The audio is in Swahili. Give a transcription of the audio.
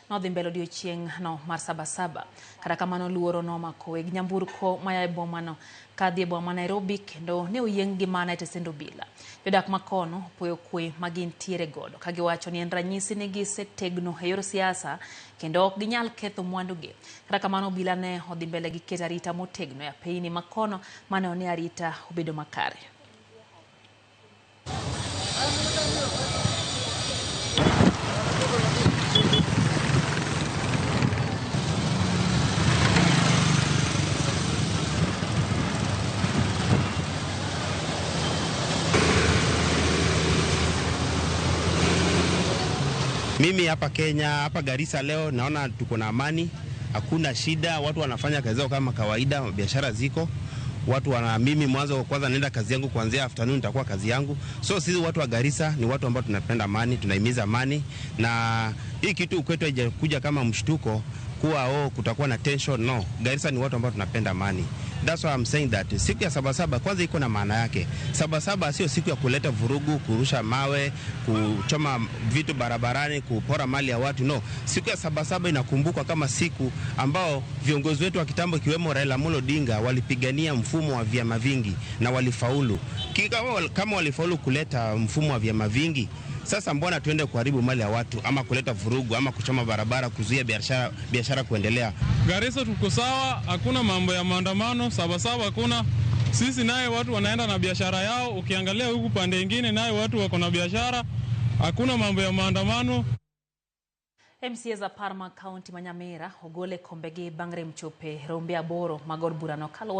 Nodhi mbele odiochieng' no mar Sabasaba. Kata kamano luoro nomako weg nyamburko maya e bomano kadhi e boma ma Nairobi kendo ne oyieng' gi mana e tesend obila. Jodak makono opuoyo kwe ma gintiere godo kagiwacho ni en ranyisi ni gisetegno e yor siasa kendo ok ginyal ketho mwandugi. Kata kamano obila ne odhi mbele gi keto arita motegno e apeyni makono mane one arita obedo makare. Mimi hapa Kenya, hapa Garissa leo naona tuko na amani, hakuna shida, watu wanafanya kazi zao kama kawaida, biashara ziko watu wana, mimi mwanzo kwanza naenda kazi yangu kuanzia afternoon nitakuwa kazi yangu. So sisi watu wa Garissa ni watu ambao tunapenda amani, tunahimiza amani, na hii kitu kwetu haijakuja kama mshtuko kuwa oh, kutakuwa na tension. No, Garissa ni watu ambao tunapenda amani. That's why I'm saying that siku ya Sabasaba kwanza iko na maana yake. Sabasaba sio siku ya kuleta vurugu, kurusha mawe, kuchoma vitu barabarani, kupora mali ya watu. No, siku ya Sabasaba inakumbukwa kama siku ambao viongozi wetu wa kitambo ikiwemo Raila Amolo Odinga walipigania mfumo wa vyama vingi na walifaulu. Kama walifaulu kuleta mfumo wa vyama vingi, sasa mbona tuende kuharibu mali ya watu ama kuleta vurugu ama kuchoma barabara, kuzuia biashara kuendelea? Garissa tuko sawa, hakuna mambo ya maandamano, Sabasaba hakuna. Sisi naye watu wanaenda na biashara yao, ukiangalia huku pande ingine naye watu wako na biashara, hakuna mambo ya maandamano. MCA za Parma County ma Nyamira ogol e kombegi bang' rem chope rombe aboro mag od burano kaluwore